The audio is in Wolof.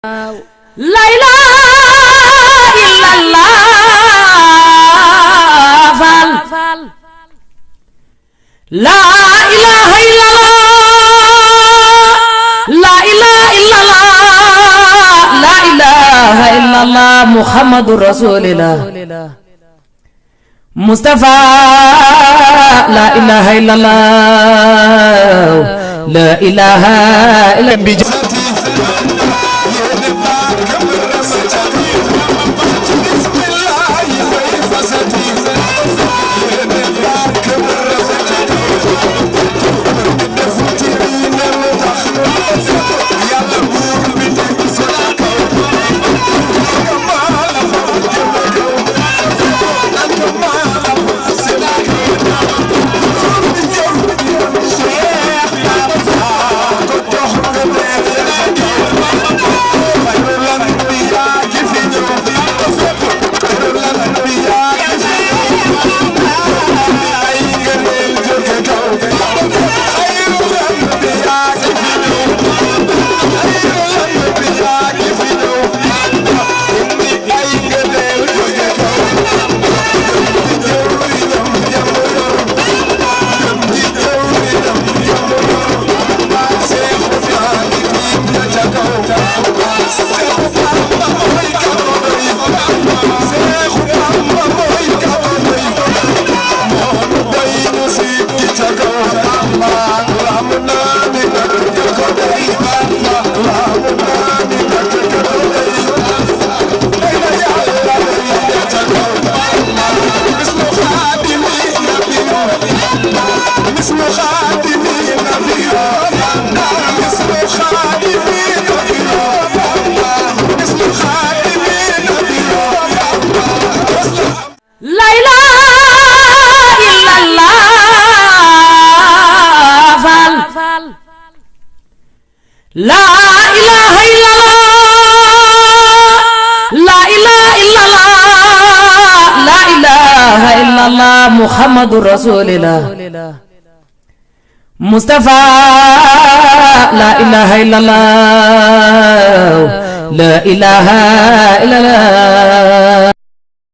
la ilaha illallah fal la ilaha illallah la ilaha illallah la ilaha illallah muhammadur rasulillah Mustafa la ilaha illallah la ilaha illallah La ilaha illallah la ilaha illallah la ilaha illallah muhammadur rasulillah Mustafa la ilaha illallah la ilaha illallah